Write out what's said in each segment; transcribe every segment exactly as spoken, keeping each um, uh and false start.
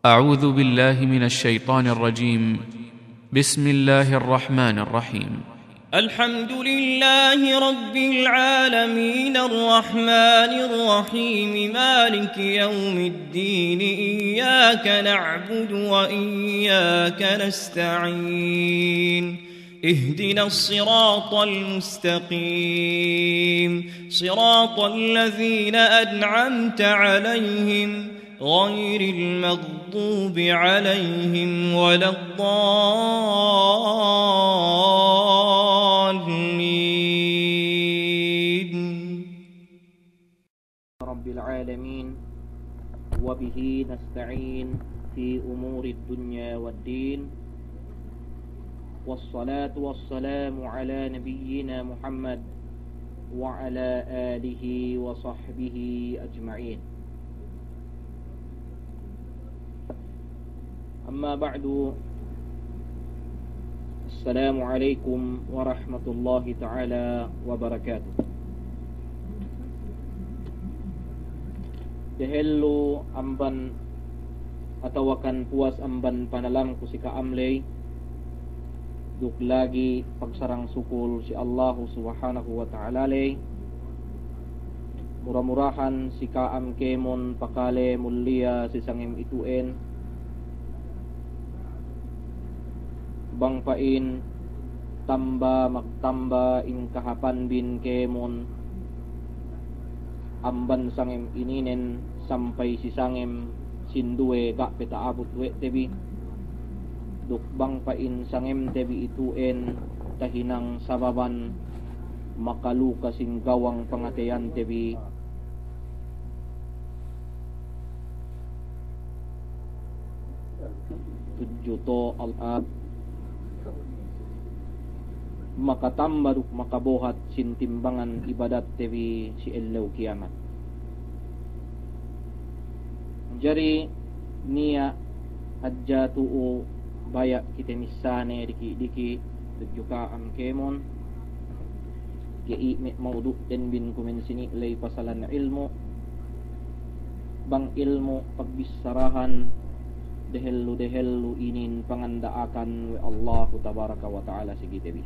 أعوذ بالله من الشيطان الرجيم. بسم الله الرحمن الرحيم. الحمد لله رب العالمين، الرحمن الرحيم، مالك يوم الدين، إياك نعبد وإياك نستعين، اهدنا الصراط المستقيم، صراط الذين أنعمت عليهم، غير المغضوب عليهم ولا الضالين. رب العالمين، وبه نستعين في أمور الدنيا والدين، والصلاة والسلام على نبينا محمد وعلى آله وصحبه أجمعين. أما بعد، السلام عليكم ورحمة الله تعالى وبركاته. Dehellu amban atawakan puwas amban panalangku si ka'am ley, duk lagi' pagsarang sukul si Allahu Subhanahu wa Ta'ala ley. Mura-murahan si ka'am kēmon pakale mulliya si sangem itu'en. Bang pa'in tamba magtamba in kahapanbin kēmon amban sangem ininen sampay si sangem sinduwe ga' pe ta'abut we' te bi. Duk bang pa'in sangem te bi itu'en tahinang sababan makaluka sin gawang pangateyan te bi. Tudju to al-, a, makatamba duk makabohat sin timbangan ibadat te bi si ellew kiyamat. Jari niya' hadja tu'u baya' kite missane diki'-diki' tudju ka'am kēmon. Ga'i me' maudu' denbin kumen sini ley pasalan ilmu'. Bang ilmu' pagbissarahan dehellu-dehellu inin panganda'akan we' Allahu Tabaraka wa Ta'ala si kite bi.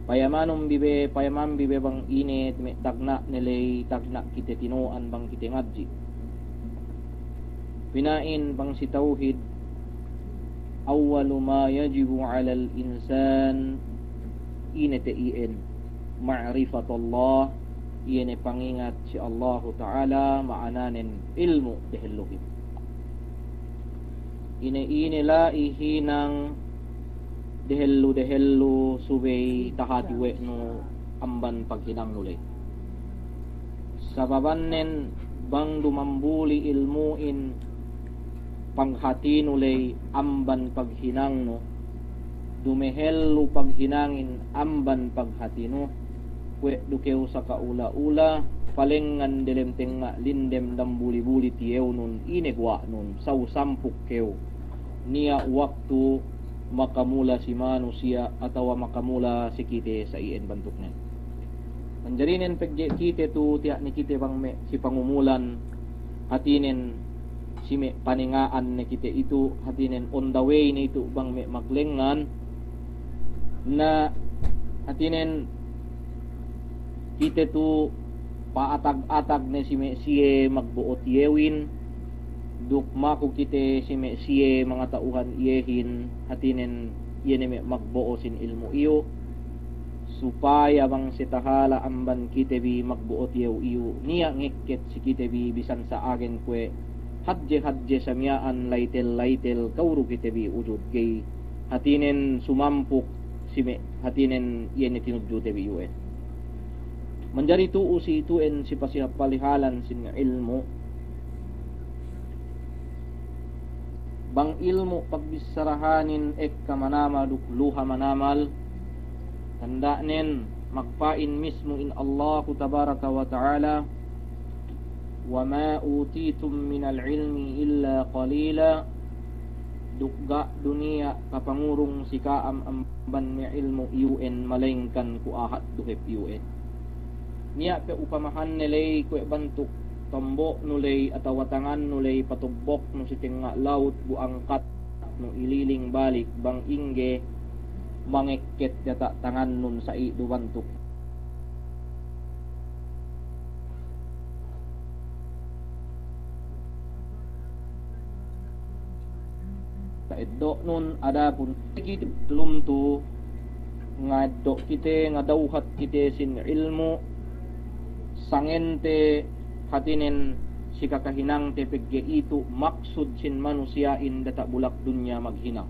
Payamanun bi be, payaman bi be bang ine me' tagna' ne ley, tagna' kite tinu'an bang kite ngadji'. Pina'in bang si tawhid, awwalu ma yajibu 'alal insan, ine te iyan, ma'rifatullah, iye ne pangingat si Allahu Ta'ala, ma'ananen ilmu' dehelluhin. Ine-ine la'i hinang dehellu-dehellu subey tahati we' nu amban paghinangnu ley. Sababannen bang dumambuli ilmu'in paghatinu ley amban paghinangnu, dumehellu paghinangin amban paghatinu, kuwe' du kew saka ula-ula, palengngan delem tengnga' lindem dambuli-buli tiyewnun, ine guwa'nun, saw sampuk kew. Niya' waktu makamula si manusiya' atawa makamula si kite sa iyan bantuknen. Manjarinen pegge' kite tu tiya' ne kite bang me' si pangumulan, hatinen si me' panenga'an ne kite itu, hatinen on the way ne itu bang me' maglengngan, na hatinen kite tu pa'atag-atag ne si me' siye magbo'o tiyewin, duk maku kite si me' siye mangata'uhan iyehin, hatinen iye ne me' magbo'o sin ilmu' iyu', supaya bang si tahala' amban kite bi magbo'o tiyew iyu', niya' ngekket si kite bi bisan sa'agen kuwe' hadje-hadje sa miya'an laytel-laytel kawru kite bi ujud ga'i, hatinen sumampuk si me' hatinen iye ne tinudju te bi iyu'en. Manjari tu'u si itu'en si pasihap palihalan sin ilmu'. Bang ilmu' pagbissarahanin ekka manamal duk luha manamal, tanda'nen magpa'in mismu in Allahu Tabaraka wa Ta'ala, "Wa ma utitum minal ilmi illa qalila." Duk ga' du niya' kapangurung si ka'am amban me' ilmu' iyu'en, malayingkan kuwe' ahat du hep iyu'en. Niya' pe upamahanne ley kuwe' bantuk Tombo'nu ley atawa tangannu ley patobboknu si tengnga' lawut, bu angkatnu ililing balik bang ingge mangekket diyata' tangannun sa'i du bantuk. Ta'eddo'nun adapun kite lumtu ngeddo' kite, ngadawhat kite sin ilmu', sangente hātinen si kakahinangte, pegge' itu maksud sin manusiya'in diyata' bulak dunya maghinang.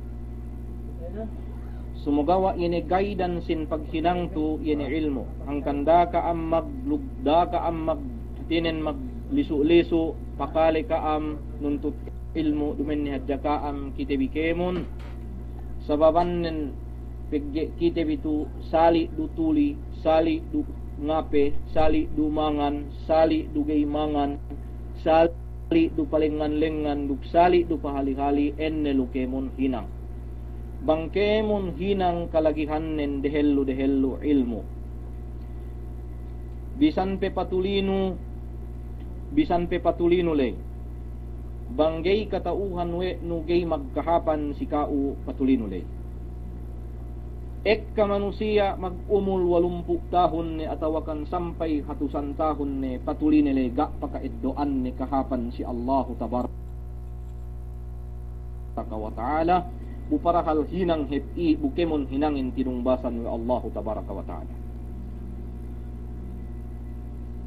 Sumaguwa' iye ne guidance sin paghinang tu iye ne ilmu'. Hangkan da'a ka'am maglug-, da'a ka'am mag-, hātinen maglisu'-lisu', pakale ka'am nuntut ilmu', duma'in ne hadja ka'am kite bi kēmon. Sababannen pegge' kite bi tu sali' du tuli, sali' du ngape, sali' du mangan, sali' du ga'i mangan, sali' du palengngan-lengngan, duk sali' du pahali-hali, enne lu kēmon hinang. Bang kēmon hinang kalagihannen dehellu-dehellu ilmu'. Bisan pe patulinu, bisan pe patulinu ley. Bang ga'i kata'uhan we' nu ga'i magkahāpan si ka'u patulinu ley. Ekka manusiya' magumul walumpū' tahun ne atawakan sampay hatusan tahun ne, patuline ley ga' paka'eddo'anne kahāpan si Allahu Tabaraka wa Ta'ala, bu parahal hinang hep i', bu kēmon hinangin tinungbasan we' Allahu Tabaraka wa Ta'ala.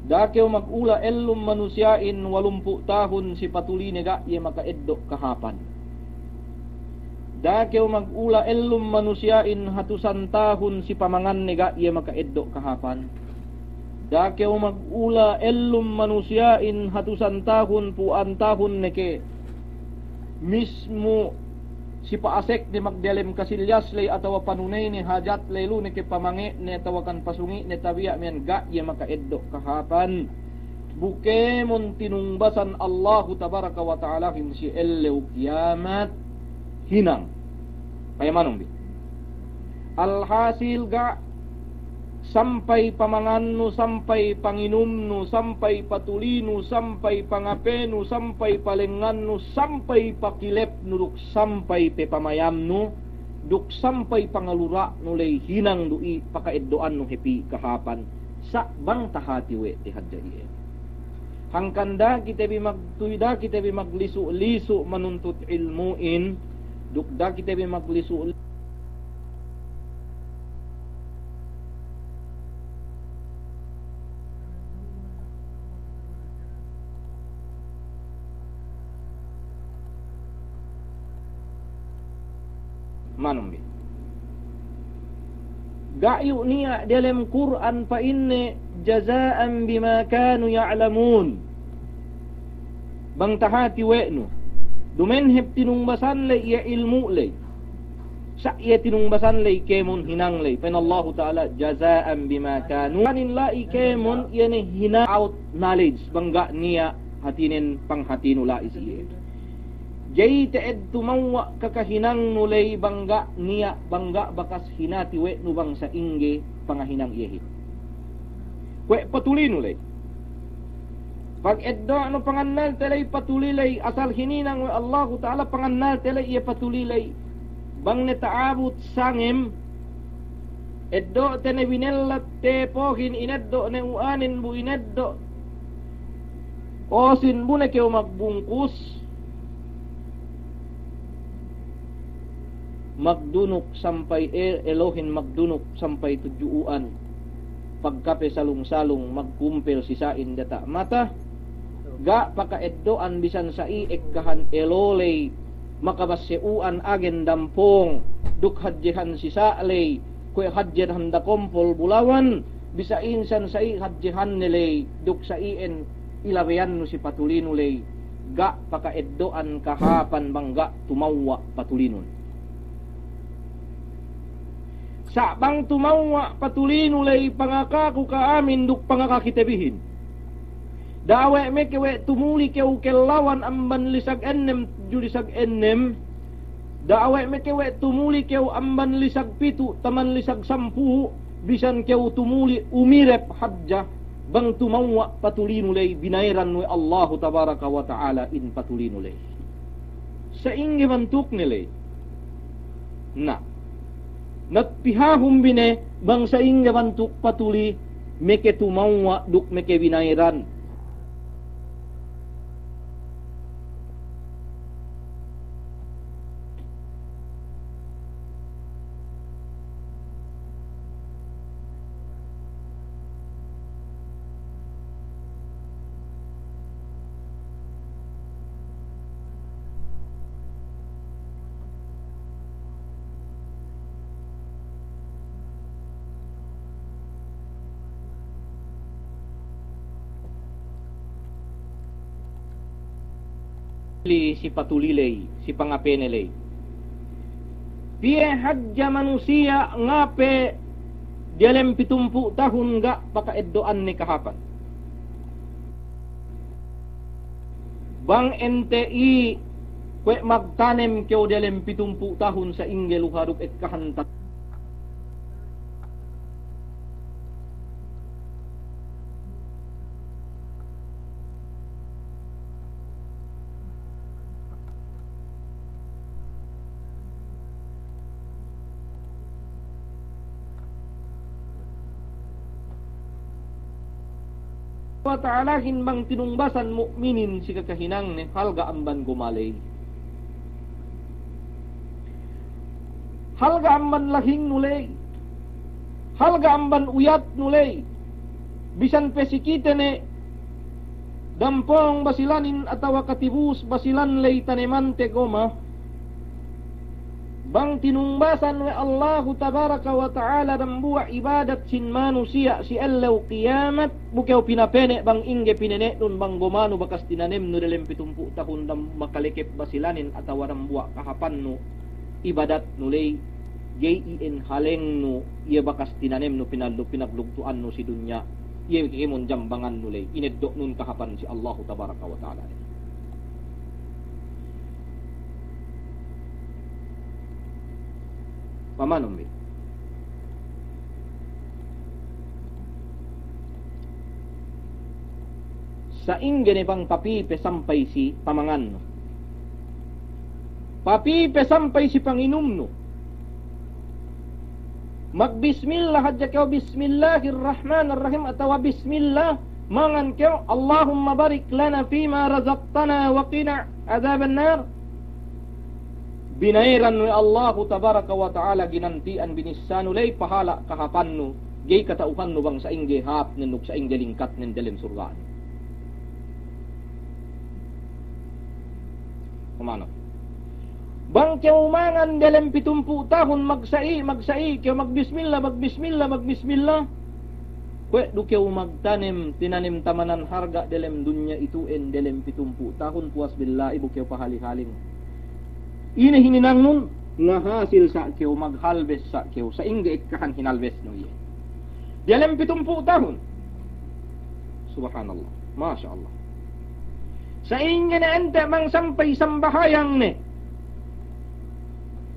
Da'a kew magula ellum manusiya'in walumpū' tahun si patuline ga' iye maka'eddo' kahāpan. Da'a kew magula ellum manusiya'in hatusan tahun si pamanganne ga' iye maka'eddo' kahāpan. Da'a kew magula ellum manusiya'in hatusan tahun, pu'an tahun ne ke mismu si pa'asekne magdiyalem kasilyas ley atawa panuneyne hajat ley, lu ne ke pamange'ne atawakan pasungi'ne, tabiya' miya'an ga' iye maka'eddo' kahāpan. Bu kēmon tinungbasan Allahu Tabaraka wa Ta'alahin si ellew kiyamat hinang. Payamanun bi. Alhasil ga' sampay pamangannu, sampay panginumnu, sampay patulinu, sampay pangapenu, sampay palengngannu, sampay pakilepnu, duk sampay pe pamayamnu, duk sampay pangalura'nu ley hinang du i' paka'eddo'annu hep i' kahāpan. Sa' bang tahati we' te hadja iye. Hangkan da'a kite bi magtuy, da'a kite bi maglisu'-lisu' manuntut ilmu'in, duk da'a kite bi maglisu'. Manun bi. Ga' iyu' niya' diyalem Kur'an pa'inne, jaza'an bima kanu ya'lamun. Bang tahati we' nu. Duma'in hep tinungbasan ley iye ilmu' ley. Sa' iye tinungbasan ley kēmon hinang ley. Pa'in Allahu Ta'ala, jaza'an bima kanu. Kanin la'i kēmon iye ne hinang out knowledge. Bang ga' niya' hātinen panghatinu la'i si iye. Ga'i te'ed tumewwa' kakahinangnu ley bang ga' niya', bang ga' bakas hinati we' nu bang sa'ingge pangahinang iyehin. Kuwe' patulinu ley. Pag eddo'nu pangannalte ley patuli ley, asal hininang we' Allahu Ta'ala pangannalte ley iye patuli ley. Bang ne ta'abut sangem, eddo'te ne binellat tepohin, ineddo' ne u'anin bu ineddo'. Osin bu ne kew magbungkus, magdunuk sampay e-, elohin magdunuk sampay tudju u'an. Pagkape salung-salung magkumpel si sa'in diyata' mata. Ga' paka'eddo'an bisan sa'i ekkahan elo ley makabasse u'an agen dampong, duk hadjehan si sa' ley kuwe' hadjehan dakompol bulawan, bisan sa'i hadjehanne ley duk sa'i'en ilabeyannu si patulinu ley, ga' paka'eddo'an kahāpan bang ga' tumewwa' patulinun. Sa' bang tumewwa' patulinu ley, pangakaku ka'amin duk pangaka kite bihin. Da'a we' meke we' tumuli kew kellawan amban lisag ennem tudju lisag ennem. Da'a we' meke we' tumuli kew amban lisag pitu' taman lisag sampū', bisan kew tumuli umirep hadja. Bang tumawwa' patulinu ley, binayaran we' Allahu tabaraka wa ta'ala in patulinu ley. Sa'ingge bantukne ley. Na, nagpihahun bi ne bang sa'ingge bantuk patuli, meke tumawwa' duk meke binayaran. Li si patuli ley, si pangapene ley. Piye hadja manusiya' ngape diyalem pitumpū' tahun ga' pakaeddo'anne kahāpan. Bang ente i' kuwe' magtanem kew diyalem pitumpū' tahun sa'ingge luha duk ekkahan ta- Wa ta'alahin bang tinungbasan mu'minin si kakahinangne, halga' amban goma ley. Halga' amban lahingnu ley. Halga' amban uyatnu ley. Bisan pe si kite ne dampong Basilanin atawa Katibus Basilan ley tanemante goma. Bang tinungbasan we' Allahu tabaraka wa ta'ala dambuwa' ibadat sin manusiya' si ellew kiyamat, bu kew pinapene' bang ingge pinene'nun bang gomanu bakas tinanemnu delem pitumpū' tahun dam-, makalekep Basilanin atawa dambuwa' kahāpannu, ibadatnu ley, ga'i iyan halengnu, iye bakas tinanemnu pinaglu-, pinaglugtu'annu si dunya, iye kēmon jambangannu ley, ineddo'nun kahāpan si Allahu tabaraka wa ta'ala. Pamanun bi. Sa'ingge ne bang papī pe sampay si pamangannu. Papī pe sampay si panginumnu. Magbismillah hadja kew, bismillahirrahmanirrahim, atawa bismillah, mangan kew, Allahumma barik lana fima razaqtana wa qina adhaban nar. Binayaran we' Allahu tabaraka wa ta'ala, ginanti'an binissanu ley pahala' kahāpannu, ga'i kata'uhannu bang sa'ingge hāpnen duk sa'ingge lingkatnen delem surga'an. Kumano? Bang kew mangan delem pitumpū' tahun magsa'i, magsa'i, kew magbismillah, magbismillah, magbismillah. Kuwe' du kew magtanem, tinanem tamanan harga' delem dunya itu'en delem pitumpū' tahun, puwas billahi bu kew pahali-haling. Ine hininangnun, ngahasil sa' kew, maghalbes sa' kew, sa'ingge ekkahan hinalbesnu iye. Diyalem pitumpū' tahun. Subhanallah. Masya Allah. Sa'ingge ne ente' bang sampay sambahayang ne.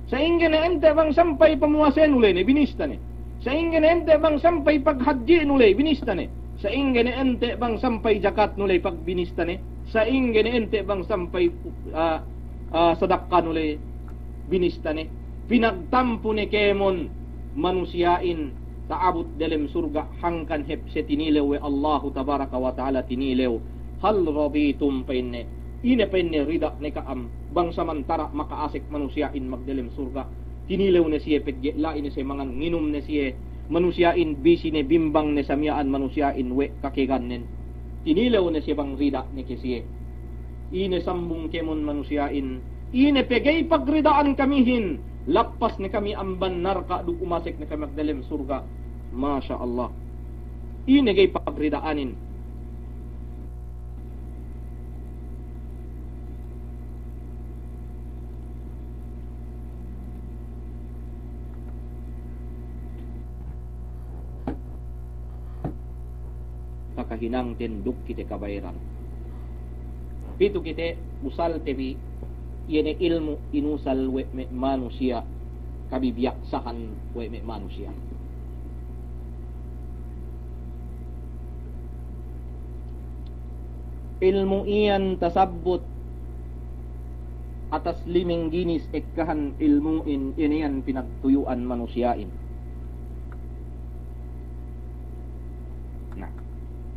Sa'ingge ne ente' bang sampay pamuwasenu ley ne, binista ne. Sa'ingge ne ente' bang sampay paghadji'nu ley, binista ne. Sa'ingge ne ente' bang sampay jakatnu ley, pagbinista ne. Sa'ingge ne ente' bang sampay, ah, ah, sadakkanu ley, binista ne. Pinagtampu ne kēmon manusiya'in ta'abut delem surga' hangkan hep siye tinilew we' Allahu tabaraka wa ta'ala tinilew. Hal raditum, pa'inne. Ine, pa'inne, rida' ne ka'am bang samantara' maka'asek manusiya'in magdelem surga'? Tinilew ne siye pegge' la'i ne siye mangan, nginum ne siye. Manusiya'in bisi ne, bimbang ne sa miya'an manusiya'in we' kakegannen. Tinilew ne siye bang rida' ne ke siye. Ine sambung kēmon manusiya'in, ine pe ga'i pagrida'an kamihin, lappas ne kami amban narka' duk umasek ne kami magdelem surga'. Masya Allah. Ine ga'i pagrida'anin. Pakahinangten duk kite kabayaran. Pitu kite, usalte bi, iye ne ilmu' inusal we' me' manusiya', kabibiyaksahan we' me' manusiya'. Ilmu' iyan tasabbut atas limeng ginis ekkahan ilmu'in, iye ne iyan pinagtuyu'an manusiya'in. Na,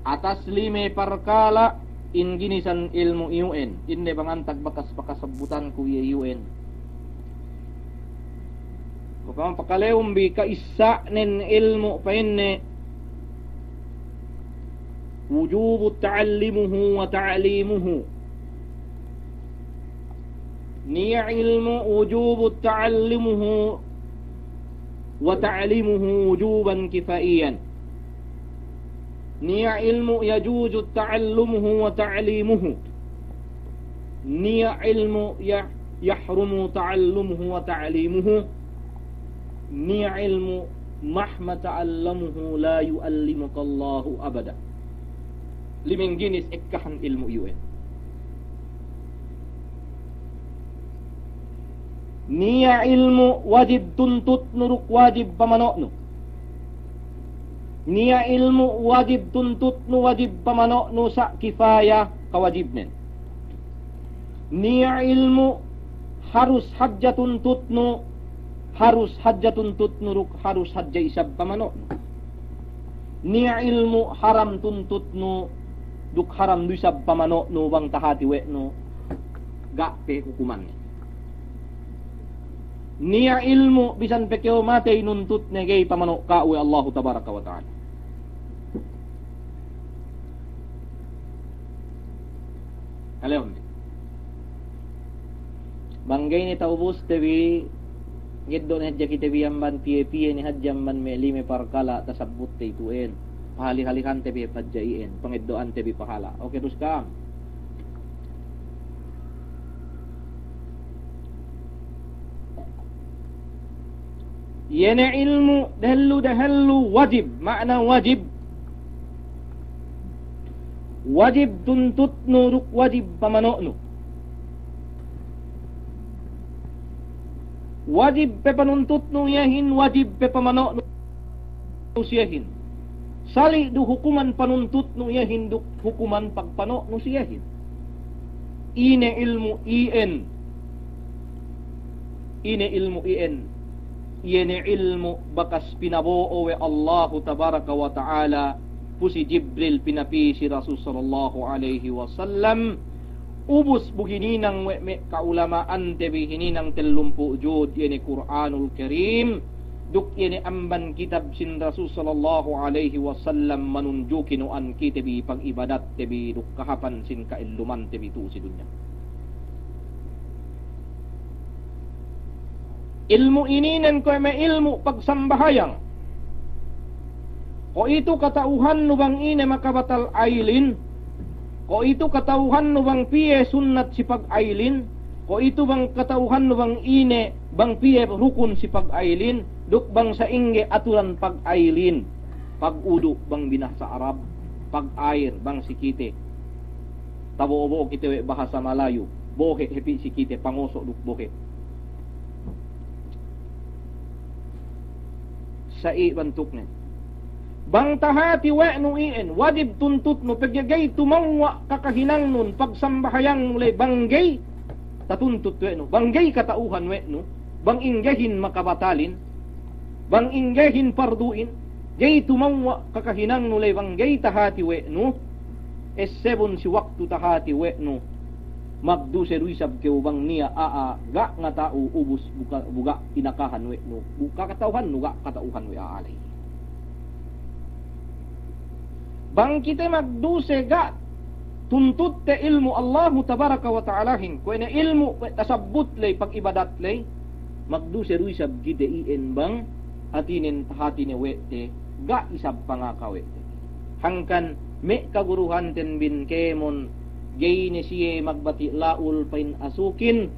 atas lime parkala' in ginisan ilmu' iyu'en, ine bang antag bakas pakasabbutanku iye iyu'en. Maka pakalewun bi ka'issa'nen ilmu' pa'inne, وجوب تعلمه وتعليمه. Niya' ilmu' وجوب تعلمه وتعليمه وجوبا كفائيا. Niya' ilmu' يجوز تعلمه وتعليمه. Niya' ilmu' ya-, يحرم تعلمه وتعليمه. Niya' ilmu' مهما تعلمته لا يعلمك الله أبدا. Limeng ginis ekkahan ilmu' iyu'en. Niya' ilmu' wajib tuntutnu duk wajib pamano'nu. Niya' ilmu' wajib tuntutnu, wajib pamano'nu sa' kifaya kawajibnen. Niya' ilmu' harus hadja tuntutnu, harus hadja tuntutnu duk harus hadja isab pamano'nu. Niya' ilmu' haram tuntutnu duk haram du isab pamano'nu bang tahati we' nu ga' pe hukumanne. Niya' ilmu' bisan pe kew matey nuntutne ga'i pamano' ka'u we' Allahu tabaraka wa ta'ala. Kalehon bi. Bang ga'i ne ta'ubuste bi, ngeddo' ne hadja kite bi amban piye-piye ne hadja amban me' lime parkala' tasabbutte itu'en. Pahali-halihante bi hadja iyan, pangeddo'ante bi pahala'. Oke, terus ka'am. Iye ne ilmu' dehellu-dehellu wajib, ma'ana wajib. Wajib tuntutnu duk wajib pamano'nu. Wajib pe panuntutnu iyehin, wajib pe pamano'nu siyehin. Sali' du hukuman panuntutnu iyehin duk hukuman pagpano'nu siyehin. Ine ilmu' iyan? Ine ilmu' iyan? Iye ne ilmu' bakas pinabo'o we' Allahu tabaraka wa ta'ala pu si Jibril pinapī si Rasul sallallahu alaihi wasallam. Ubus bu hininang we' me' ka'ulama'ante bi, hininang tellumpū' juz, iye ne Kur'anul Karim, duk iye ne amban kitab sin Rasul sallallahu alaihi wasallam manunjuki nu'an kite bi pag'ibadatte bi duk kahāpan sin ka'ellumante bi tu'u si dunya. Ilmu' ininen kuwe' me' ilmu' pagsambahayang. Kuwe'itu kata'uhannu bang ine makabatal ailin. Kuwe'itu kata'uhannu bang piye sunnat si pag'ailin. Kuwe'itu bang kata'uhannu bang ine, bang piye rukun si pag'ailin. Duk bang sa'ingge aturan pag'ailin. Pag'udu' bang binahasa Arab. Pag'air bang si kite. Tabo'o-bo'o kite we' bahasa Malayu, bohe' hep si kite, pangoso' duk bohe'. Sa'i bantuknen. Bang tahati we' nu iyan, wajib tuntutnu, pegge' ga'i tumewwa' kakahinangnun pagsambahayangnu ley bang ga'i tatuntut we' nu, bang ga'i kata'uhan we' nu, bang inggehin makabatalin, bang inggehin pardu'in, ga'i tumewwa' kakahinangnu ley bang ga'i tahati we' nu, essebun si waktu tahati we' nu, magduse du isab kew bang niya' a'a ga' ngata'u ubus bu ga', bu ga' inakahan we' nu, bu kata'uhannu ga' kata'uhan we' a'a ley. Bang kite magduse ga' tuntutte ilmu' Allahu tabaraka wa ta'alahin, kuwe' ne ilmu' kuwe' tasabbut ley, pag'ibadat ley, magduse du isab kite iyan bang hātinen, hātine we' te, ga' isab pangaka we' te. Hangkan me' kaguruhanten bin kēmon, ga'i ne siye magbati' la'ul pa'in asukin,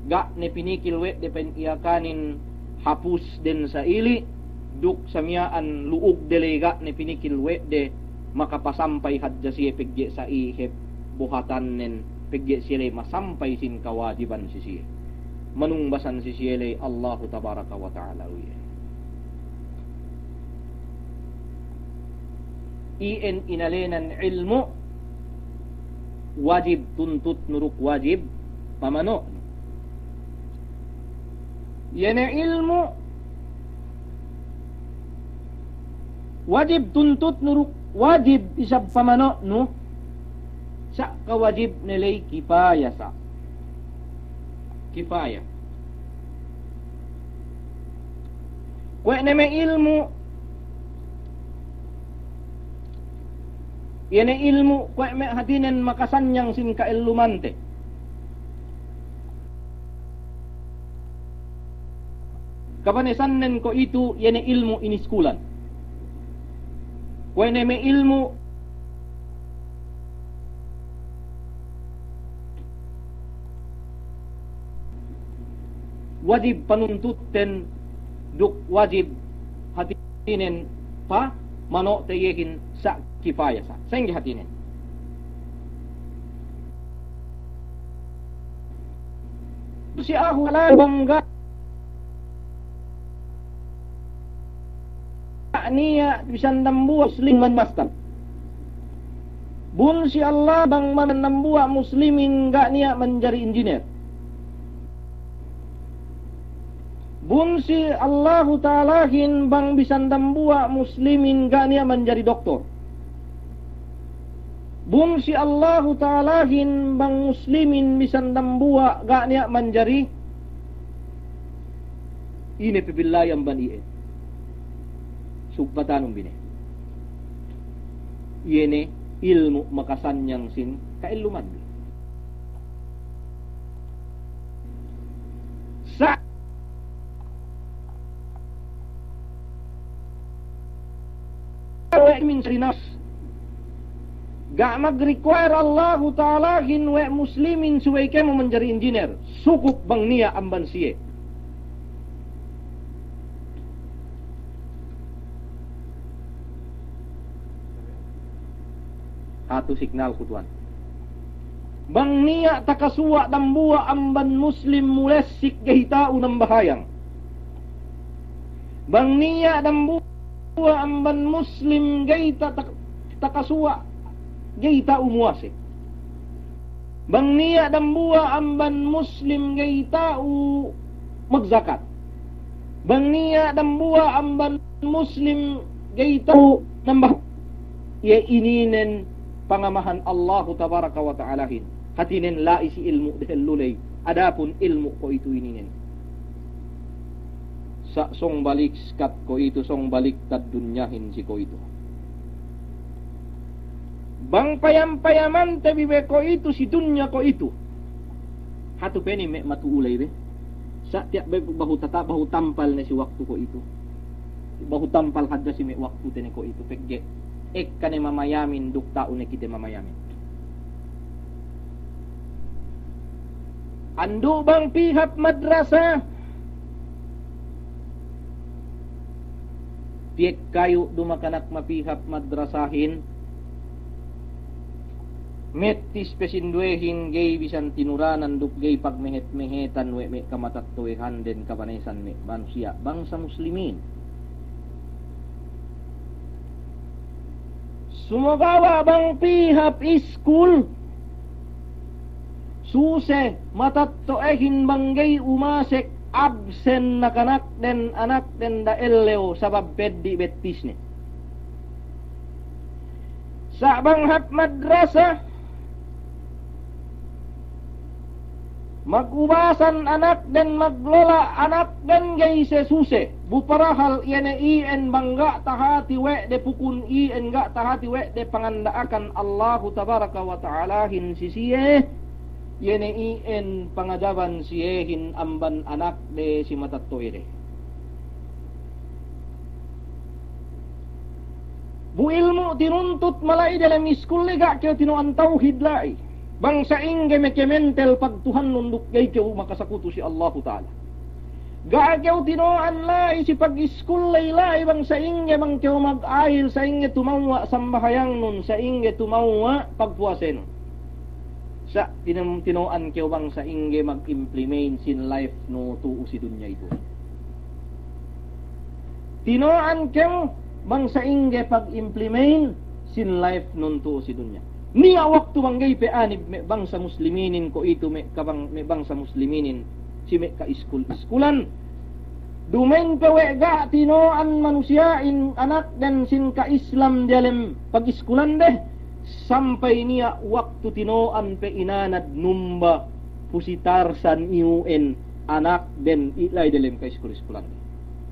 ga' ne pinikil we' de pa'in Iyakanin hapus den sa'ili', duk samiya'an lu'ug de ley ga' ne pinikil we' de, makapasampay hadja siye pegge' sa'i hep buhatannen, pegge' siye ley masampay sin kawajiban si siye. Manungbasan si siye ley Allahu tabaraka wa ta'ala iye. Iyan inēnan ilmu', wajib tuntutnu duk wajib pamano'nu. Iye ne ilmu' wajib tuntutnu duk wajib isab pamano'nu, sa' kawajibne ley kipaya sa'. Kipaya. Kuwe' ne me' ilmu', iye ne ilmu' kuwe' me' hātinen makasanyang sin ka'ellumante. Kabanesannen ko' itu, iye ne ilmu' iniskulan. Kuwe' ne me' ilmu' wajib panuntutten duk wajib hātinen pamano'te iyehin sa' kipaya sa'. Sa'ingge hātinen. Si ahu la bang ga' niya' bisan dambuwa' muslim manjari mastal. Bunsi Allah bang manjari dambuwa' muslimin ga' niya' manjari engineer. Bunsi Allahu Ta'alahin bang bisan dambuwa' muslimin ga' niya' manjari doktor. Bunsi Allahu Ta'alahin bang muslimin bisan dambuwa' ga' niya' manjari ine pe billahi amban iye. Sugpatanun bi ne. Iye ne ilmu' makasanyang sin ka'ellumanbi. Sa' we' min sarinas. Ga' mag-require Allahu Ta'alahin we' muslimin subey kēmon manjari engineer. Sukup bang niya' amban siye. Hatu signalku tuwan. Bang niya' takasuwa' dambuwa' amban muslim mulessik ga'i ta'u nambahayang. Bang niya' dambuwa' amban muslim ga'i ta-, ta-, takasuwa' ga'i ta'u muwase. Bang niya' dambuwa' amban muslim ga'i ta'u magzakat. Bang niya' dambuwa' amban muslim ga'i ta'u nambah. Iye ininen pangamahan Allahu Tabaraka wa Ta'alahin. Hātinen la'i si ilmu' dehellu ley. Adapun ilmu' kuwe'itu ininen. Sa' sōng balik skat kuwe'itu, sōng balik tad dunyahin si kuwe'itu. Bang payam-payamante bi be kuwe'itu si dunya kuwe'itu. Hatu pe ne me' matu'u ley be. Sa' tiya' be bahu tata-, bahu tampal ne si waktu kuwe'itu. Bahu tampal hadja si me' waktute ne kuwe'itu pegge' ekka ne mamayamin duk ta'u ne kite mamayamin. Andu' bang pī hap madrasa, tiye' kayu' duma'in anak mapī hap madrasahin, mettis pe sinduwehin ga'i bisan tinuranan duk ga'i pagmehet-mehetan we' me' kamatetto'ehanden kabanesan me' manusiya' bangsa muslimin. Sumogawa' bang pī hap iskul, suse matetto'ehin bang ga'i umasek, absen nakanak den, anak den da ellew sabab peddi' bettisne. Sa' bang hap madrasa, magubasan anak den, maglola' anak den ga'i sesuse. Bu parahal iye ne i'en bang ga' tahati we' de pukun i'en, ga' tahati we' de panganda'akan Allahu Tabaraka wa Ta'alahin si siye, iye ne i'en pangajaban siyehin amban anak de si matetto'e de. Bu ilmu' tinuntut mala'i delem iskul ley, ga' kew tino'an tawhid la'i. Bang sa'ingge mekementel pagtuhannun duk ga'i kew makasakutu si Allahu Ta'ala. Ga' kew tino'an la'i si pag-iskul ley la'i bang sa'ingge bang kew mag-ayil, sa'ingge tumawwa' sambahayangnun, sa'ingge tumawwa' pagpuwasenun. Sa' tinem-, tino'an kew bang sa'ingge mag-implement sin lifenu tu'u si dunya itu. Tino'an kew bang sa'ingge pag-implement sin lifenun tu'u si dunya. Niya' waktu bang ga'i pe anib me' bangsa musliminin kuwe'itu me' kabang-, me' bangsa musliminin si me' ka'iskul-iskulan. Duma'in pe we' ga' tino'an manusiya'in anakden sin ka'islam diyalem pag'iskulande, sampay niya' waktu tino'an pe inanad numba pu si Tarsan iyu'en anakden i' la'i diyalem ka'iskul-iskulande.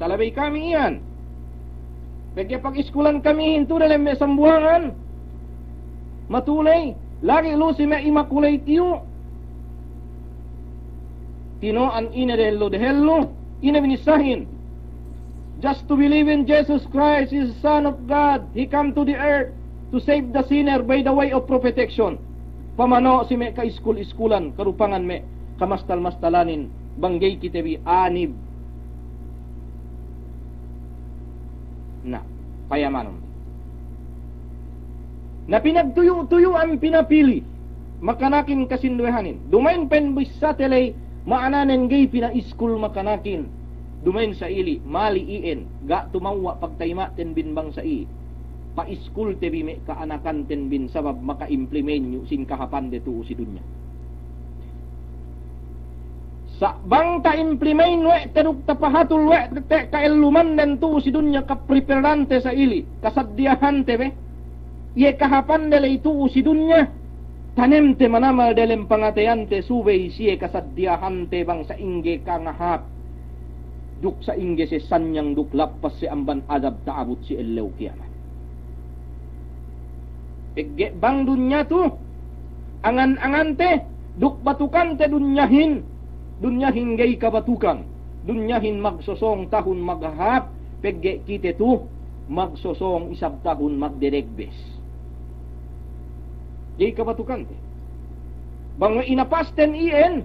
Talabey kami iyan. Pegge' pag'iskulan kamihin tu' diyalem me' Sambuwangan, Matuley, lagi' lu si me' Immaculate iyu'. Tino'an ine dehellu-dehellu, ine binissāhin. Just to believe in Jesus Christ is the Son of God. He come to the earth to save the sinner by the way of protection. Pamano' si me' ka'iskul-iskulan, kadupangan me' kamastal-mastalanin, bang ga'i kite bi anib. Na, payamanun. Na pinagtuyu'-tuyu'an pinapili makanakin kasinduwehanin. Duma'in pen bissāte ley ma'ananen ga'i pina'iskul makanakin. Duma'in sa'ili', mali' iyan, ga' tumawwa' pagtayima'ten bin bang sa'i. Pa'iskulte bi me' ka'anakanten bin sabab makaimplement iyu' sin kahāpande tu'u si dunya. Sa' bang ta'implement we' te duk tapahatul we' te ka'ellumanden tu'u si dunya, kapreparante sa'ili', kasadiyahanten be. Iye kahāpande ley tu'u si dunya, tanemte manamal delem pangateyante subey siye kasadiyahante bang sa'ingge kangahāp. Duk sa'ingge siye sanyang duk lappas siye amban adab ta'abut si ellew kiyamat. Pegge' bang dunya tu, angan-angante, duk batukante dunyahin, dunyahin ga'i kabatukan, dunyahin magsosōng tahun maghahāp, pegge' kite tu, magsosōng isab tahun magdedegbes. Ga'i kabatukante. Bang we' inapasten iyan,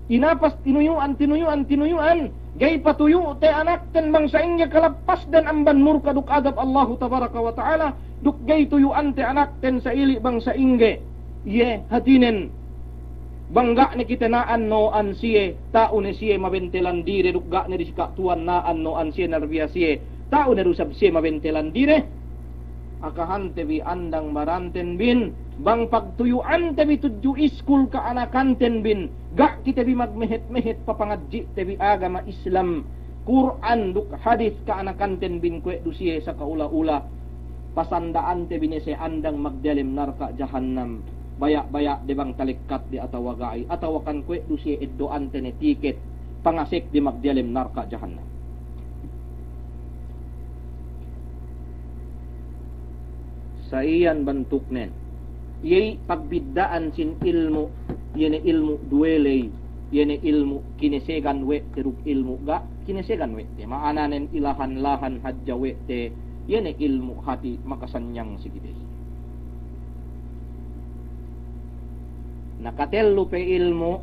inapas tinuyu'an, tinuyu'an, tinuyu'an, ga'i patuyu'te anakten bang sa'ingge kalappasden amban murka duk adab Allahu tabaraka wa ta'ala, duk ga'i tuyu'ante anakten sa'ili' bang sa'ingge. Iye, hātinen, bang ga' ne kite na'an no'an siye, ta'u ne siye mabentelan dide, duk ga' ne disi ka'tuwan na'an no'an siye, narbiya siye, ta'u ne du isab siye mabentelan dide. Akahante bi andang baranten bin, bang pagtuyu'ante bi tudju iskul ka'anakanten bin, ga' kite bi magmehet-mehet papangadji'te bi agama Islam, Kur'an duk hadis ka'anakanten bin kuwe' du siye sakaula-ula, pasanda'ante bi ne siye andang magdiyalem narka' jahannam, baya'-baya' de bang talekkat de atawa ga'i, atawa kan kuwe' du siye eddo'ante ne tiket, pangasek de magdiyalem narka' jahannam. Sa iyan bantuknen. Iye pagbidda'an sin ilmu', iye ne ilmu' duwe ley, iye ne ilmu' kinesegan we' te duk ilmu' ga' kinesegan we' te. Ma'ananen ilahan-lahan hadja we' te, iye ne ilmu' hati' makasanyang si kite. Nakatellu pe ilmu',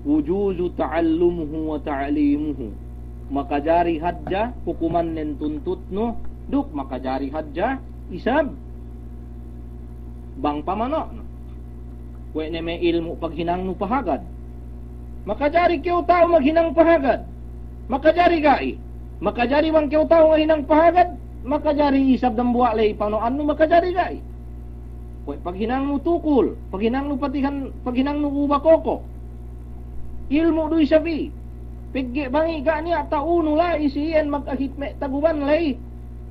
wujuzu ta'allumuhu wa ta'limuhu. Makajari hadja hukumannen tuntutnu, duk makajari hadja isab bang pamano'nu. Kuwe' ne me' ilmu' paghinangnu pahagad. Makajari kew ta'u maghinang pahagad. Makajari ga'i. Makajari bang kew ta'u maghinang pahagad. Makajari isab dambuwa' ley pano'annu makajari ga'i. Kuwe' paghinangnu tukul, paghinangnu patihan, paghinangnu uba koko. Ilmu' du isab i. Pegge' bang i' ga' niya' ta'unu la'i si iyan magahit me' taguban ley.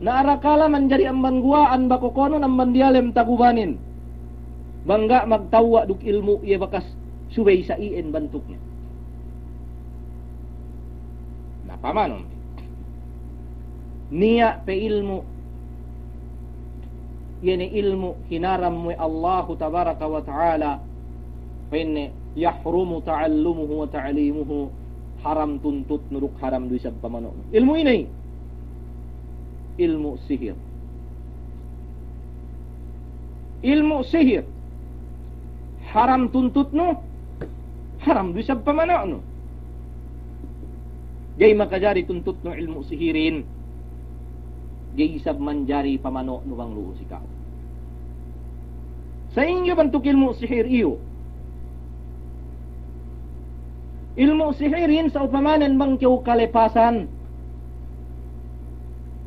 Na arakala manjari amban guwa'an bakokonun amban diyalem tagubanin. Bang ga' magtawwa' duk ilmu' iye bakas subey sa iyan bantukne. Na pamanun. Niya' pe ilmu', iye ne ilmu' hinaram we' Allahu tabaraka wa ta'ala, pa'inne, yahrumu ta'allumuhu wa ta'limuhu, haram tuntutnu duk haram du isab pamano'nu. Ilmu' ine i'? Ilmu' sihir. Ilmu' sihir. Haram tuntutnu, haram du isab pamano'nu. Ga'i makajari tuntutnu ilmu' sihirin, ga'i isab manjari pamano'nu bang lu'u si ka'u. Sa'ingge bantuk ilmu' sihir iyu'? Ilmu' sihirin sa'upamanen bang kew kalepasan,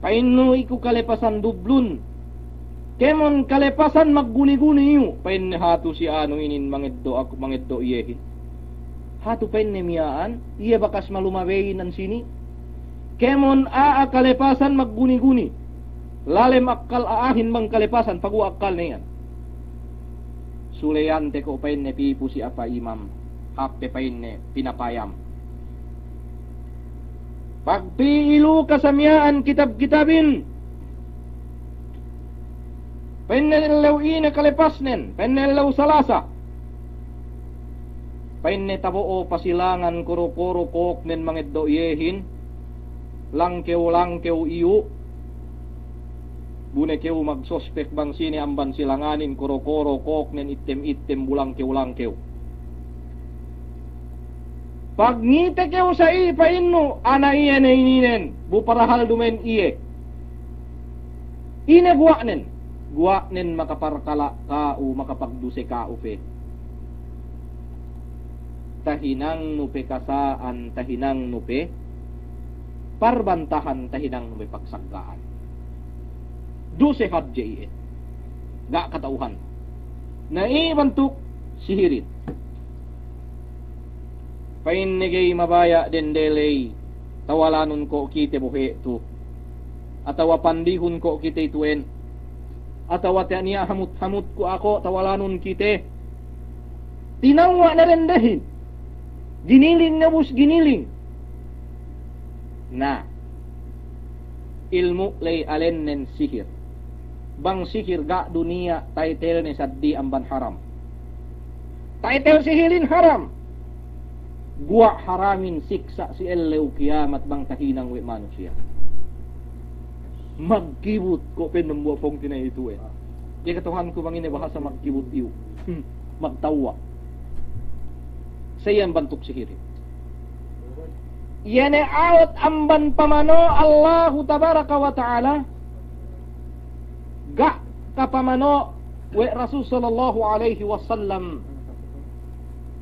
Pa'innu iku kalepasan dublun. Kēmon kalepasan magguni-guni iyu'. Pa'inne hatu si anu inin mangeddo' aku, mangeddo' iyehin. Hatu pa'inne miya'an, iye bakas malumabeyin nan sini. Kēmon a'a kalepasan magguni-guni. Lalem akkal a'ahin bang kalepasan, paguwa' akkalne iyan. Suleyante ko' pa'inne pipu si apa imam. Hāp pe pa'inne pinapayam. Pagpī ilu ka sa miya'an kitab-kitabin. Pa'inne ellew ine kalepasnen, pa'inne ellew Salasa. Pa'inne tabo'o pasilangan koro-koro kōknen mangeddo' iyehin, langkew-langkew iyu'. Bu ne kew magsospek bang sine amban silanganin, koro-koro kōknen ittem-ittem bu langkew-langkew. Pagngite kew sa'i pa'innu, ana' iye ne ininen, bu parahal duma'in iye. Ine guwa'nen? Guwa'nen makaparkala' ka'u, makapagduse ka'u pe. Tahinangnu pe kasa'an, tahinangnu pe parbantahan, tahinangnu pe pagsagga'an. Duse hadje iye. Ga' kata'uhan. Na iye bantuk sihirin. Pa'inne ga'i mabaya' dende ley, tawalanun ko' kite bohe' tu. Atawa pandihun ko' kite itu'en. Atawa tiya' niya' hamut-hamut ku ako' tawalanun kite. Tinawwa' ne dendehin. Giniling ne ubus giniling. Na, ilmu' ley alennen sihir. Bang sihir ga' du niya' title ne saddi amban haram. Title sihirin haram. Guwa' haramin siksa' si ellew kiyamat bang tahinang we' manusiya'. Magkibut ko' pe dambuwa' pungtina'i itu'en. Iye kata'uhanku bang ine bahasa magkibut iyu'. Hmm. Magtawwa'. Sa iyan bantuk sihirin. Iye ne a'ut amban pamano' Allahu tabaraka wa ta'ala, ga' kapamano' we' Rasul sallallahu alaihi wasallam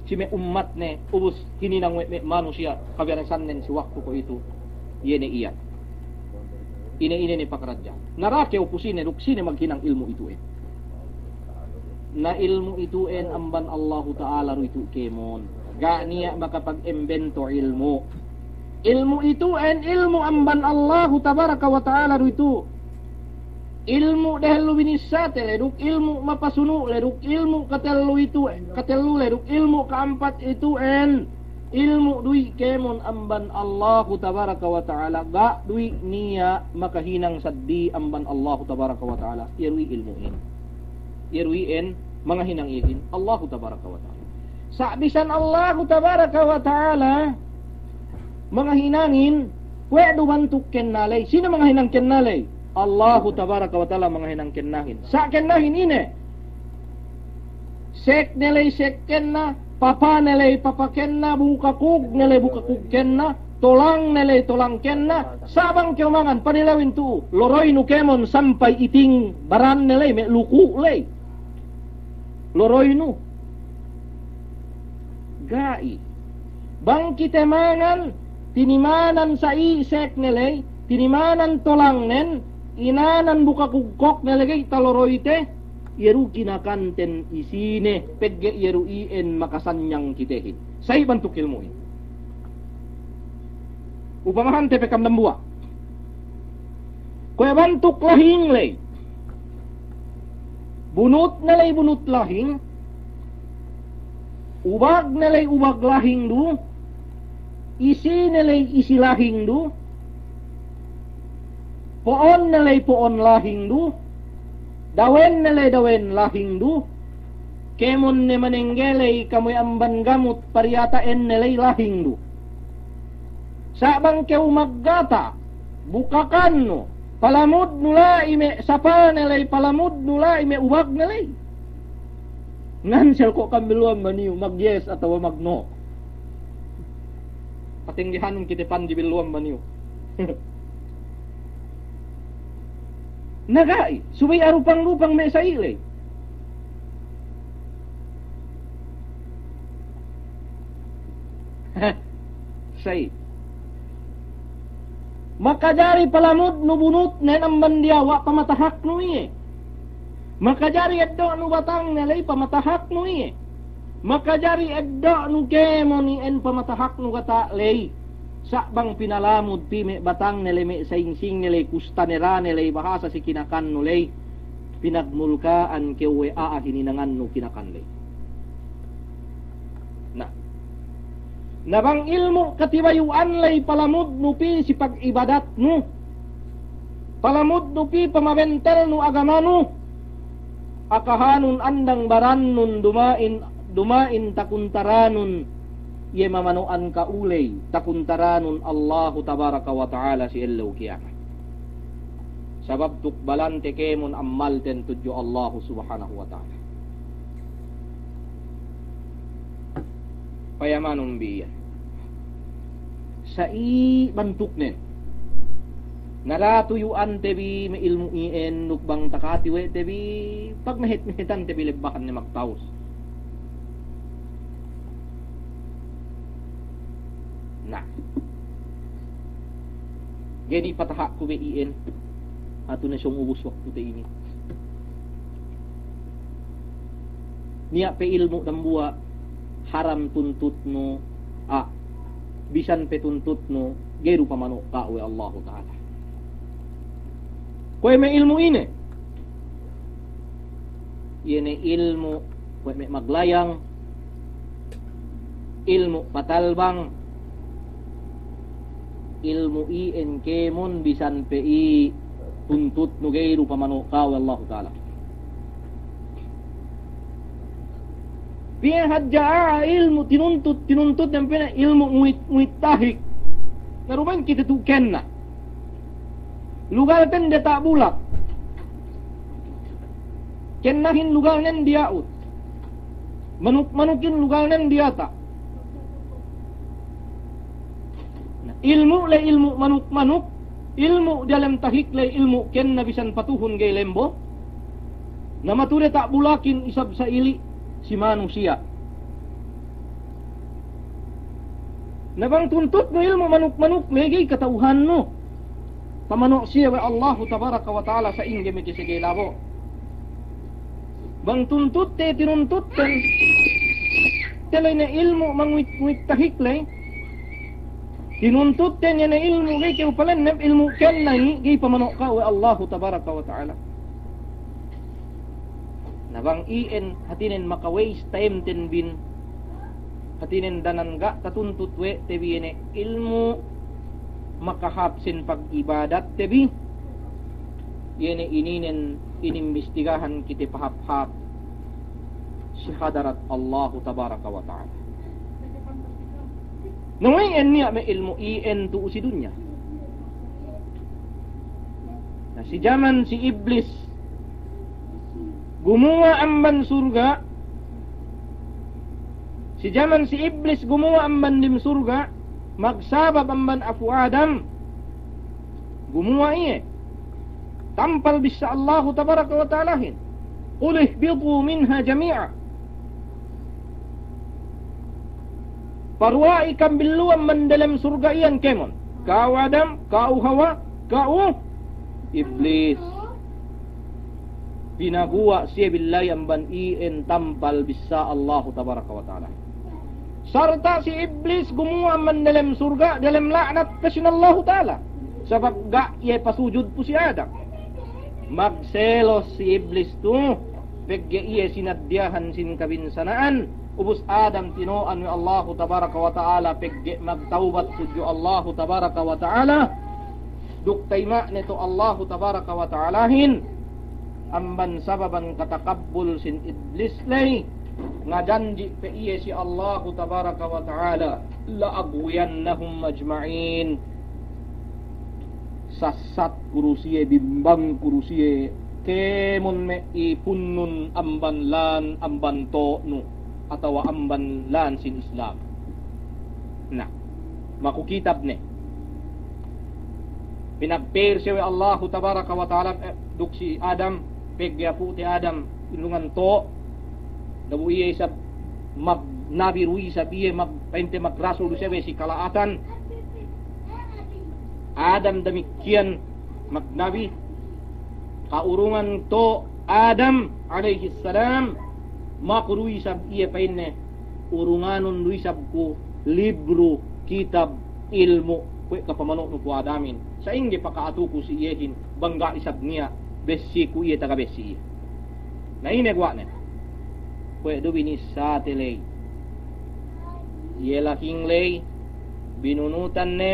si me' ummatne, ubus hininang we' me' manusiya' kabiyaresannen si waktu kuwe'itu. Iye ne iyan. Ine-ine ne pakaradja'. Na da'a kew pu sine duk sine maghinang ilmu' itu'en. Na ilmu' itu'en amban Allahu ta'ala du itu' kēmon. Ga' niya' makapag-embento ilmu'. Ilmu' itu'en ilmu' amban Allahu tabaraka wa ta'ala du itu'. Ilmu' dehellu binissate le duk ilmu' mapasunu' le duk ilmu' katellu itu', katellu le duk ilmu' ka'ampat itu'en. Ilmu' du i' kēmon amban Allahu tabaraka wa ta'ala, ga' du i' niya' makahinang saddi amban Allahu tabaraka wa ta'ala. Iye du i' ilmu'in. Iye du iyan mangahinang iyehin Allahu tabaraka wa ta'ala. Sa' bisan Allahu tabaraka wa ta'ala mangahinangin, kuwe' du bantuk kenna ley. Sine mangahinang kenna ley? Allahu tabaraka wa ta'ala mangahinang kennahin. Sa' kennahin ine? Sek ne ley sek kenna, papa ne ley papa kenna, bukakug ne ley bukakug kenna, tolang ne ley tolang kenna. Sa' bang kew mangan, panilewin tu'u, loroynu kēmon sampay iting baran ne ley, me' luku' ley. Loroynu. Ga'i. Bang kite mangan, tinimanan sa'i sek ne ley, tinimanan tolangnen, inanan bukakug kok ne ley ga'i taloroyte, iye du kinakanten isine, pegge' iye du iyan makasanyang kitehin. Sa'i bantuk ilmu'in. Upamahante pe kam dambuwa'. Kuwe' bantuk lahing ley. Bunut ne ley bunut lahing. Ubag ne ley ubag lahing du. Isi ne ley isi lahing du. Po'on ne ley po'on lahing du. Dawen ne ley dawen lahing du. Kēmon ne manengge ley kamuwe amban gamut pariyata'en ne ley lahing du. Sa' bang kew maggata', bukakannu, palamudnu la'i me' sapa ne ley, palamudnu la'i me' ubag ne ley. Ngansel ko' kam billuwan baniyu, mag-yes atawa mag-no. Patenggehanun kite panji billuwan baniyu. Na ga'i, subey arupang-rupang me' sa'i ley. Sa'i. Makajari palamudnu bunutnen amban diyawa', pamatahaknu iye. Makajari eddo'nu batangne ley, pamatahaknu iye. Makajari eddo'nu kēmon iyan, pamatahaknu gata' ley. Sa' bang pinalamud pī me' batangne ley, me' sa'ingsingne ley, kustanerane ley, bahasa si kinakannu ley, pinagmulka'an kew we' a'a hininangannu kinakan ley. Na. Na bang ilmu' katibayu'an ley, palamudnu pī si pag'ibadatnu, palamudnu pī pamabentelnu agamanu, akahanun andang barannun duma'in, duma'in takuntaranun, iye mamano'an ka'u ley, takuntaranun Allahu Tabaraka wa Ta'ala si ellew kiyamat. Sabab tukbalante kēmon ammalten tudju Allahu Subhanahu wa Ta'ala. Payamanun bi iyan. Sa'i bantuknen. Na da'a tuyu'ante bi me' ilmu' iyan, duk bang takati we' te bi, pagmehet-mehetante bi lebbahan ne magtawus. Na. Ga'i di' patahakku be iyan. Hatu ne sōng ubus waktute inin. Niya' pe ilmu' dambuwa' haram tuntutnu, a, bisan pe tuntutnu, ga'i du pamano' ka'u we' Allahu Ta'ala. Kuwe' me' ilmu' ine. Iye ne ilmu', kuwe' me' maglayang, ilmu' patalbang, ilmu' iyan kēmon bisan pe i tuntutnu ga'i du pamano' ka'u we' Allahu Ta'ala. Piye hadja a'a ilmu' tinuntut, tinuntut dem pene ilmu' muwit, muwit tahik. Na duma'in kite tu' kenna. Lugalten diyata' bulak. Kennahin lugalnen diya'ut. Manuk-manukin lugalnen diyata'. Na, ilmu' le ilmu' manuk-manuk, ilmu' diyalem tahik le ilmu' kenna bisan patuhun ga'i lembo. Na matu diyata' bulakin isab sa'ili' si manusiya'. Na bang tuntutnu ilmu' manuk-manuk le ga'i kata'uhannu. Pamano' siye we' Allahu Tabaraka wa Ta'ala sa'ingge me' kese ga'i labo'. Bang tuntutte, tinuntutne, te ley ne ilmu' manguwit-nguwit tahik ley. Tinuntutne ne ilmu' ga'i kew palennep, ilmu' kenna i ga'i pamano' ka'u we' Allahu Tabaraka wa Ta'ala. Na bang iyan hātinen maka-waste time-ten bin, hātinen danan ga' tatuntut we' te bi iye ne ilmu' makahāp sin pag'ibadatte bi, iye ne ininen inimbestigahan kite pahāp-hāp si hadarat Allahu Tabaraka wa Ta'ala. Na we' iyan niya' me' ilmu' iyan tu'u si dunya. Na si jaman si Iblis gumuwa' amban surga', si jaman si Iblis gumuwa' amban dem surga', magsabab amban apu' Adam, gumuwa' iye. Tampal bissā Allahu Tabaraka wa Ta'alahin, "Qul ihbitu minha jami'a." Paruwa'i kam billuwan man delem surga' iyan kēmon. Ka'u Adam, ka'u Hawa, ka'u Iblis. Pinaguwa' siye billahi amban iyan tampal bissā Allahu Tabaraka wa Ta'ala. Sarta' si Iblis gumuwa' amban delem surga', delem la'nat pe sin Allahu Ta'ala. Sabab ga' iye pasujud pu si Adam. Magselos si Iblis tu, pegge' iye sinaddiyahan sin kabinsana'an. Ubus Adam tino'an we' Allahu Tabaraka wa Ta'ala, pegge' magtawbat tudju Allahu Tabaraka wa Ta'ala. Duk tayima' ne tu Allahu Tabaraka wa Ta'alahin. Amban sababan katakabbul sin Iblis ley, ngajanji' pe iye si Allahu Tabaraka wa Ta'ala, "La aghwiyannahum ajma'in." Sassatku du siye, bimbangku du siye, kēmon me' ipunnun amban lān, amban to'nu, atawa amban lān sin Islam. Na, maku kitab ne. Pinagpēr siye we' Allahu Tabaraka wa Ta'ala, eh, duk si Adam, pegge' apu'te Adam, ilungan to', dabu iye isab mag-, nabi du isab iye mag-, pa'inte magrasul du siye we' si kala'atan. Adam damikkiyan magnabi, ka'urungan to Adam alayhis salam, maku du isab iye pa'inne, urunganun du isab ku libru, kitab, ilmu', kuwe' kapamano'nu ku Adamin. Sa'ingge paka'atuku si iyehin, bang ga' isab niya' bessiku iye taga bessi iye. Na ine guwa'nen? Kuwe' du binissāte ley. Iye laking ley, binunutan ne,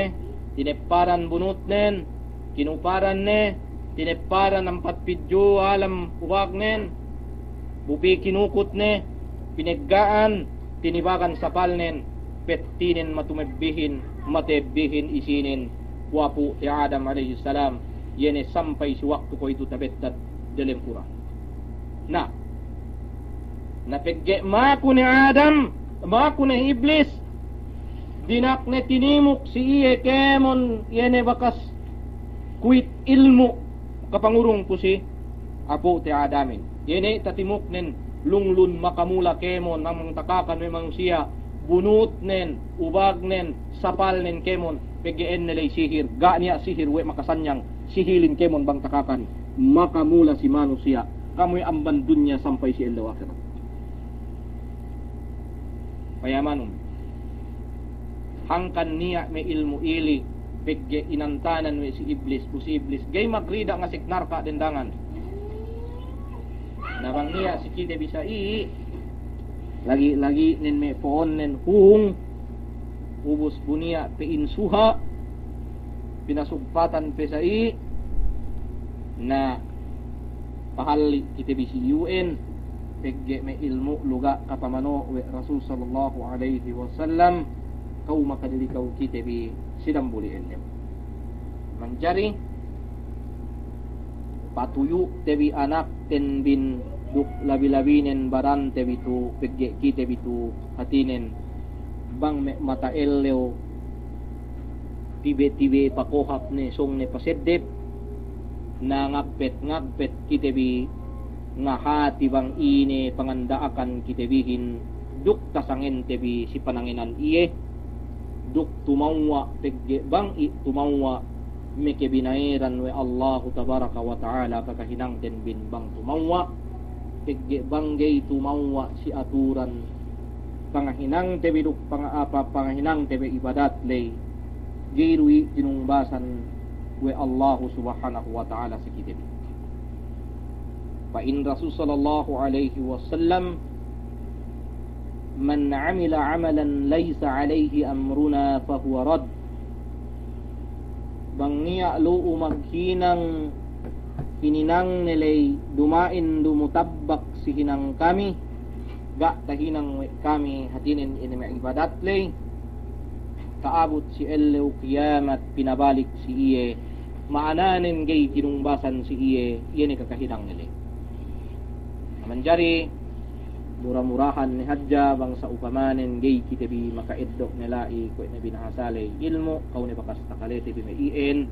tinepparan bunutnen, kinuparan ne, tinepparan ampat pidju alam ubagnen, bu pī kinukut ne, pinegga'an, tinibagan sapalnen, pettinen matumebbihin, matebbihin isinen, kuwe' apu'te Adam alayhis salam, iye ne sampay si waktu kuwe'itu tabettad delem Kur'an. Na, na pegge' maku ne Adam, maku ne Iblis, dina'ak ne tinimuk si iye kēmon, iye ne bakas kuwit ilmu' kapangurung ku si apu'te Adamin. Iye ne tatimuknen lunglun makamula kēmon, bang takakan we' manusiya', bunutnen, ubagnen, sapalnen kēmon, pegge' ēnne ley sihir, ga' niya' sihir we' makasanyang, sihilin kēmon bang takakan, makamula si manusiya', kamuwe amban dunya sampay si ellew ahirat. Payamanun. Hangkan niya' me' ilmu' ili', pegge' inantanan we' si Iblis, bu si Iblis ga'i magrida' ngasek narka' dendangan. Na bang niya' si kite bi sa'i, lagi'-lagi'nen me' po'onnen hung, ubus bu niya' pe insuha', pinasugpatan pe sa'i, na pahalli' kite bi si iyu'en, pegge' me' ilmu' lu ga' kapamano' we' Rasul sallallahu alayhi wasallam, kaw makadili kaw kite bi si damuli ellew. Manjari, patuyu'te bi anakten bin duk labi-labinen barante bi tu, pegge' kite bi tu hātinen, bang me' mata ellew, tibe-tibe pakohap ne sōng ne paseddep, na ngagpet-ngagpet kite bi ngahāti bang ine panganda'akan kite bihin duk tasangente bi si panangenan iye, duk tumawwa' pegge' bang i' tumawwa' meke binayaran we' Allahu tabaraka wa ta'ala kakahinangten bin bang tumawwa', pegge' bang ga'i tumawwa' si aturan pangahinangte bi duk panga-, apa, pangahinangte bi ibadat ley, ga'i du i' tinumbasan we' Allahu subhanahu wa ta'ala si kite bi. Pa'in Rasul sallallahu alayhi wasallam, "Man amila amalan laysa alayhi amruna fahuwa radd." Bang niya' lu'u maghinang hininangne ley duma'in du mutabbak si hinang kami, ga' tahinang we' kami hātinen ine me' ibadat ley, ta'abut si ellew kiyamat pinabalik si iye, ma'ananen ga'i tinumbasan si iye, iye ne kakahinangne ley. Manjari, mura-murahan ne hadja bang sa'upamanen ga'i kite bi maka'eddo' ne la'i kuwe' ne binahasa ley ilmu', kaw ne bakas takalete bi me' iyan,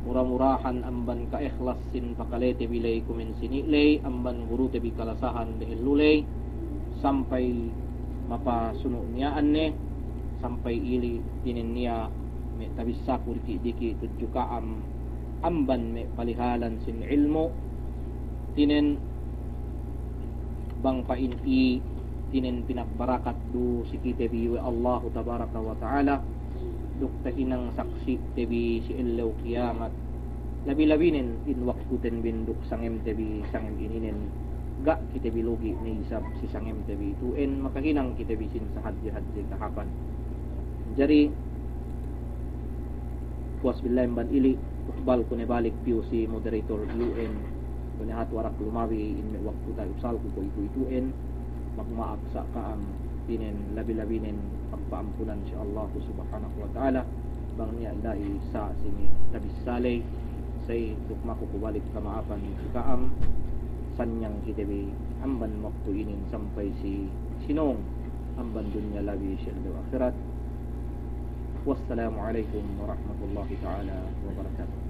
mura-murahan amban ka'ihlas sin pakalete bi ley kumen sini' ley, amban gurute bi kalasahan dehellu ley, sampay mapasunu' niya'an ne, sampay ili' tinen niya' me' tabissaku diki'-diki' tudju ka'am, amban me' palihalan sin ilmu', tinen bang pa'in i', tinen pinagbarakat du si kite bi we' Allahu tabaraka wa ta'ala, duk tahinang saksi'te bi si ellew kiyamat, labi-labinen in waktuten bin duk sangemte bi sangem ininen, ga' kite bi lugi' ne isab si sangemte bi tu'en, makahinang kite bi sin sahadje-hadje kahāpan. Jari, puwas billahi amban ili', ukbal ku ne balik piyu si moderator U N, ku ne hatu arak lumabi in me' waktu ta'usalku kuwe'itu-itu'en, magma'ap sa' ka'am, tinen labi-labinen pagpa'ampunan si Allahu subhanahu wa ta'ala, bang niya' la'i sa' si me' tabissa ley, sa'i duk maku ku balik kama'apan si ka'am, sanyang kite bi amban waktu inin sampay si sinōng amban dunya labi si ellew ahirat. Wassalamu alaikum warahmatullahi ta'ala wabarakatuh.